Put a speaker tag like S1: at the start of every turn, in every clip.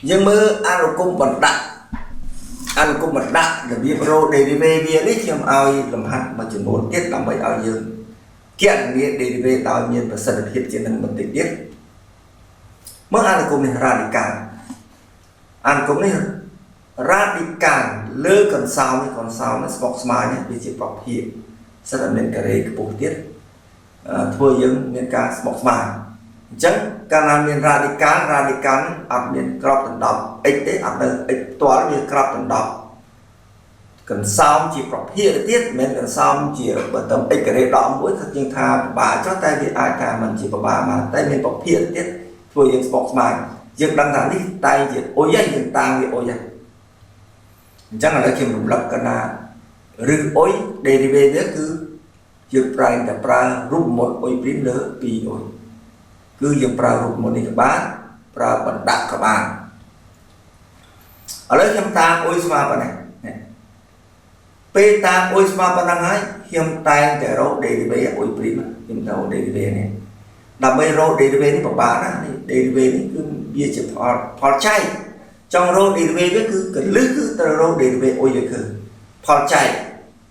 S1: យើងមើលអនុគមបណ្ដាក់អនុគមបណ្ដាក់របៀបរក derivative វានេះខ្ញុំឲ្យលំហាត់មួយចំនួនទៀតដើម្បីឲ្យយើងគណនា derivative ដោយមានប្រសិទ្ធភាពជាងនឹងបន្តិចទៀតមើលអនុគមនេះ radical អនុគមនេះ radical លើកន្សោមនេះកន្សោមនេះស្មុគស្មាញនេះវាជាប្រភេទសិតតែមានការ៉េខ្ពស់ទៀតធ្វើយើងមានការស្មុគស្មាញអញ្ចឹងកាលណាមាន radical radical អត់មានក្របដណ្ដប់ x ទេអត់នៅ x ផ្ទាល់វាក្របដណ្ដប់កន្សោមជាប្រភេទទៀតមិនមែនកន្សោមជាបើទៅ x ការ៉េដក1គឺយើងថាពិបាកចុះតែវាអាចថាមិនជាពិបាកមកតែមានប្រភេទទៀតធ្វើយើងស្មុគស្មាញយើងដឹងថានេះតែជាអុយហើយយើងតាំងវាអុយហើយអញ្ចឹងឥឡូវខ្ញុំរំលឹកកណាឬអុយ derivative វាគឺយើងប្រែងតែប្រើរូបមន្តអុយព្រីមលើ2អុយគឺយើងប្រើរូបមន្តនេះក៏បានប្រើបណ្ដាក់ក៏បានឥឡូវខ្ញុំតាមអុយស្មើប៉ុណ្ណេះពេលតាមអុយស្មើប៉ុណ្ណឹងហើយខ្ញុំតែងតែរក derivative អុយព្រីមខ្ញុំទៅ derivative នេះដើម្បីរក derivative នេះពិបាកណាស់នេះ derivative នេះគឺវាជាផលផលចែកចង់រក derivative វាគឺកលឹះគឺត្រូវរក derivative អុយវាគឺផលចែក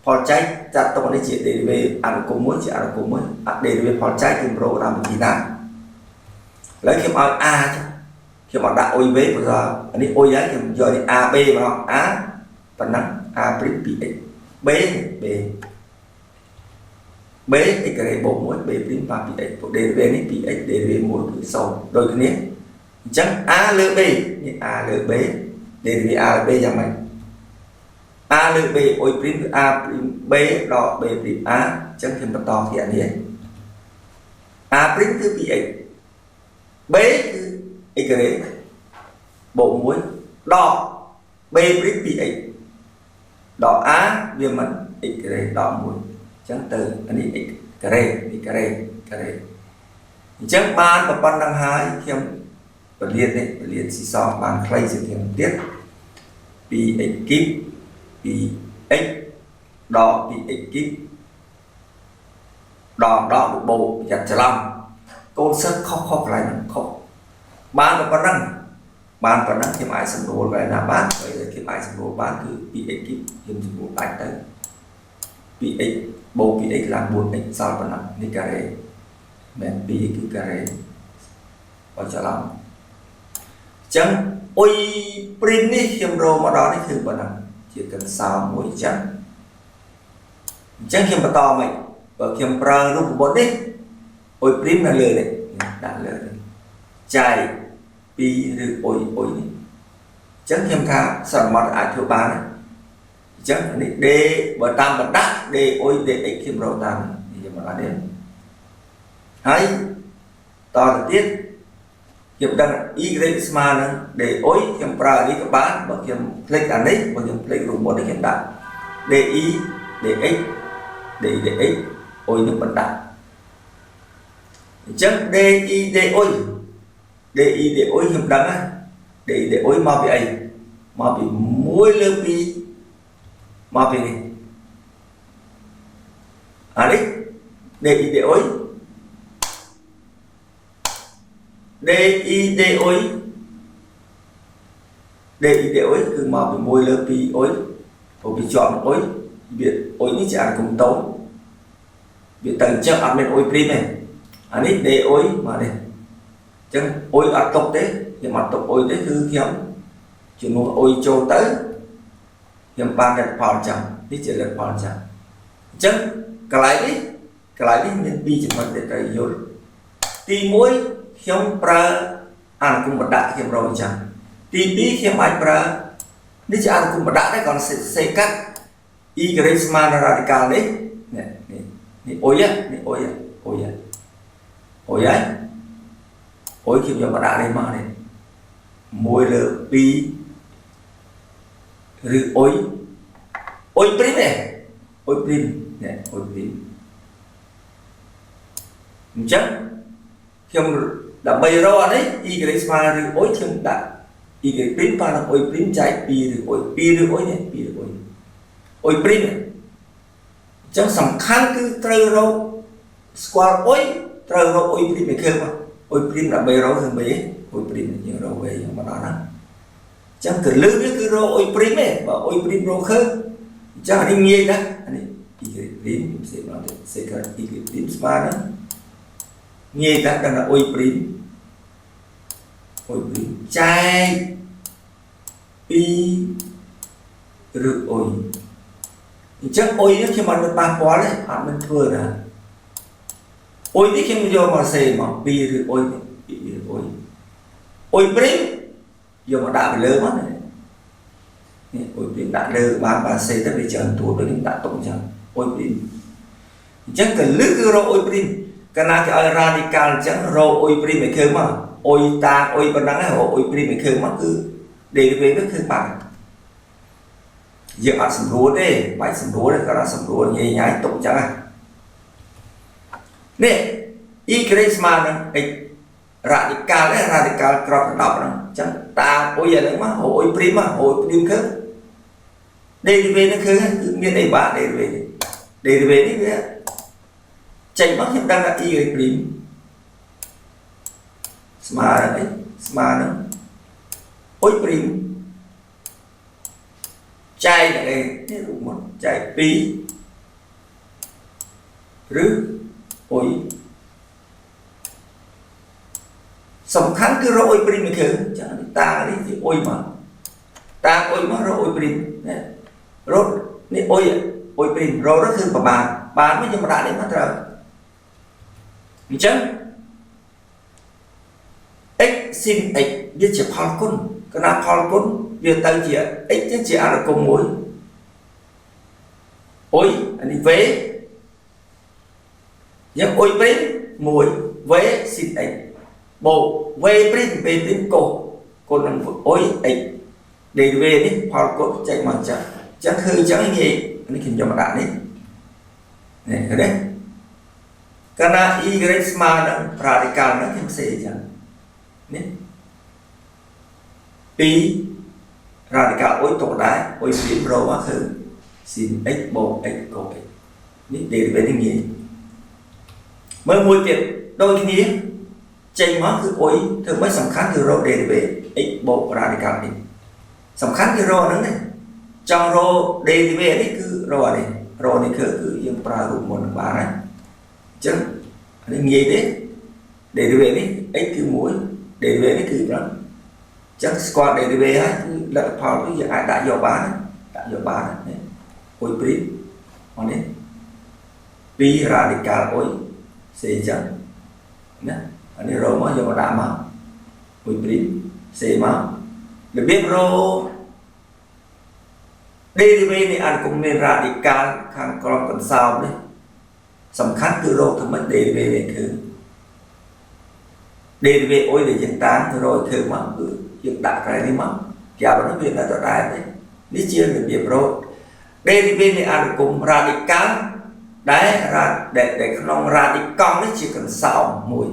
S1: ផលចែកចាត់ទុកនេះជា derivative អនុគមមួយជាអនុគមមួយ derivative ផលចែកគឺរកតាមវិធីណាឥឡូវខ្ញុំឲ្យ a ចុះខ្ញុំអត់ដាក់អុយ v ព្រោះថានេះអុយហើយខ្ញុំយកនេះ a b មក a ប៉ុណ្ណឹង a ព្រីម 2x b b b x ការ៉េបូក1 b ព្រីមប៉ា 2x ព្រោះ derivative នេះ 2x derivative 1គឺ0ដូចគ្នាអញ្ចឹង a លើ b នេះ a លើ b derivative a លើ b យ៉ាងម៉េច a លើ b អុយព្រីមគឺ a ព្រីម b ដក b ព្រីម a អញ្ចឹងខ្ញុំបន្តទៀតនេះ a ព្រីមគឺ 2x b គឺ x ការ៉េបូក1ដក b ព្រីម 2x ដក a វាមិន x ការ៉េដក1អញ្ចឹងទៅអានេះ x ការ៉េនេះការ៉េការ៉េអញ្ចឹងបានប៉ុណ្្នឹងហើយខ្ញុំពលាតនេះពលាតស៊ីសងបានខ្លីជាងទៀត 2x គីប 2x ដក 2x គីបដកដកបូកប្រយ័ត្នច្រឡំកូនសិស្សខុសខុសកន្លែងហ្នឹងខុសបានប៉ុណ្ណឹងបានប៉ុណ្ណឹងខ្ញុំអាចសម្រួលកន្លែងណាបានពេលខ្ញុំអាចសម្រួលបានគឺ 2x គីបខ្ញុំសម្រួលដាច់ទៅ 2x បូក 2x ឡើង 4x សល់ប៉ុណ្ណឹងនេះការ៉េមិន2គឺការ៉េបើច្រឡំអញ្ចឹងអុយព្រីមនេះខ្ញុំរកមកដល់នេះគឺប៉ុណ្ណឹងជាកន្សោមមួយអញ្ចឹងអញ្ចឹងខ្ញុំបន្តមកបើខ្ញុំប្រើរូបមន្តនេះអុយព្រីមនៅលើនេះដាក់លើនេះចែក2ឬអុយអុយនេះអញ្ចឹងខ្ញុំថាសន្មតអាចធ្វើបានអញ្ចឹងនេះ d បើតាមបណ្ដាក់ d អុយ dx ខ្ញុំរកតាមនេះខ្ញុំមកដល់នេះហើយតទៅទៀតខ្ញុំដឹង y ស្មើនឹង d អុយខ្ញុំប្រើនេះក៏បានបើខ្ញុំភ្លេចអានេះបើខ្ញុំភ្លេចរូបមន្តនេះខ្ញុំដាក់ di dx di dx អុយនឹងបណ្ដាក់អញ្ចឹង di d អុយ di d អុយខ្ញុំដឹងណា di d អុយមកពីអីមកពី1លើ2មកពីនេះអានេះ di d អុយ di d អុយ di d អុយគឺមកពី1លើ2អុយព្រោះវាជាប់នឹងអុយវាអុយនេះជាអនុគមតូចវាទៅអញ្ចឹងអត់មានអុយព្រីមទេអានេះ d អុយមកនេះអញ្ចឹងអុយអត់ទុកទេខ្ញុំអត់ទុកអុយទេគឺខ្ញុំជំនួសអុយចូលទៅខ្ញុំបានលទ្ធផលអញ្ចឹងនេះជាលទ្ធផលអញ្ចឹងអញ្ចឹងកន្លែងនេះកន្លែងនេះមានពីរចំណុចដែលត្រូវយល់ទី1ខ្ញុំប្រើអនុគមបណ្ដាក់ខ្ញុំរកអញ្ចឹងទី2ខ្ញុំអាចប្រើនេះជាអនុគមបណ្ដាក់ដែរគ្រាន់តែសេកាត់ y ស្មើនឹង radical នេះនេះនេះនេះអុយនេះអុយអុយអុយហើយអុយខ្ញុំយកមកដាក់នេះមកនេះ1លើ2ឬអុយអុយព្រីមទេអុយព្រីមនេះអុយព្រីមអញ្ចឹងខ្ញុំដើម្បីរកអានេះ y ស្មើឬអុយខ្ញុំដាក់ y ព្រីមប៉ានឹងអុយព្រីមចែក2ឬអុយ2ឬអុយនេះ2ឬអុយអុយព្រីមអញ្ចឹងសំខាន់គឺត្រូវរកស្គាល់អុយត្រូវរកអុយព្រីមឲ្យឃើញមកអុយព្រីមដើម្បីរកគឺមេអុយព្រីមយើងរកវិញមកដល់ហ្នឹង ចឹងកលឹះនេះគឺរក u prime ទេបើ u prime រកឃើញអញ្ចឹងអានេះងាយណាស់អានេះ y prime ខ្ញុំសេមកទៀតសេកើត y prime ស្មើនឹងងាយណាស់ដឹងថា u prime u prime ចែក2ឬ u អញ្ចឹង u នេះខ្ញុំអត់មានប៉ះពាល់ទេអត់មានធ្វើណា u នេះខ្ញុំយកមកសេមក2ឬ u នេះ2ឬ u u prime យកមកដាក់ទៅលើមកនេះu prime ដាក់លើបានបាទសេទៅវាច្រើនទួដូចខ្ញុំដាក់ទុកអញ្ចឹង u prime អញ្ចឹងកលឹះគឺរក u prime កាលណាគេឲ្យ radical អញ្ចឹងរក u prime ឲ្យឃើញមក u តា u ប៉ុណ្ណឹងរក u prime ឲ្យឃើញមកគឺ derivative វាឃើញបាត់យើងអត់សម្រួលទេបាច់សម្រួលទេគាត់ថាសម្រួលញ៉ៃញ៉ៃទុកអញ្ចឹងនេះ y ស្មើនឹង x radical ទេ radical ក្របដណ្ដប់ហ្នឹងអញ្ចឹងតា u អាហ្នឹងមករក u prime មករក u prime ឃើញ derivative ហ្នឹងឃើញគឺមានអីបាទ derivative derivative នេះវាចេញមកខ្ញុំដឹងថា y prime ស្មើនឹងអីស្មើនឹង u prime ចែកនឹងអីនេះរូបមន្តចែក2ឬ u សំខាន់គឺរក u prime មិនឃើញចឹងតានេះជា u មកតា u មករក u prime ណារត់នេះ u u prime រកទៅគឺប្រមាណបានមកខ្ញុំដាក់នេះមកត្រូវអញ្ចឹង x sin x វាជាផលគុណកណាផលគុណវាទៅជា x ជាអនុគមន៍មួយ u អានេះ v យើង u prime 1 v sin x បូក v prime v prime កុសគុណនឹង u x derivative នេះផលគុណចេញមកអញ្ចឹងអញ្ចឹងគឺអញ្ចឹងងាយនេះខ្ញុំយកមកដាក់នេះនេះឃើញទេកាលណា y ស្មើនឹង radical ហ្នឹងខ្ញុំសេអញ្ចឹងនេះ2 radical u ទុកដែរ u prime រកមកគឺ sin x បូក x កុស x នេះ derivative នេះងាយមើលមួយទៀតដូចគ្នាចេញមកគឺ u ធ្វើម៉េចសំខាន់គឺរក derivative x បូក radical x សំខាន់គឺរកហ្នឹងណាចង់រក derivative នេះគឺរកអានេះរកនេះគឺគឺយើងប្រើរូបមន្តនឹងបានហើយអញ្ចឹងអានេះងាយទេ derivative នេះ x គឺ1 derivative នេះគឺ5អញ្ចឹងស្គាល់ derivative ហើយគឺលទ្ធផលនេះយើងអាចដាក់យកបានដាក់យកបាននេះ u prime មកនេះ2 radical u សេអញ្ចឹងណាអានេះរកមកយកមកដាក់មក u prime សេមករបៀបរក derivative នៃអនុគមន៍មាន radical ខាងក្រោមកន្សោមនេះសំខាន់គឺរកធ្វើម៉េច derivative វាគឺ derivative u ដែលយើងតាមរកធ្វើមកគឺយើងដាក់កន្លែងនេះមកគេអានោះវានៅដដែលទេនេះជារបៀបរក derivative នៃអនុគមន៍ radical ដែលដែលក្នុង radical នេះជាកន្សោមមួយ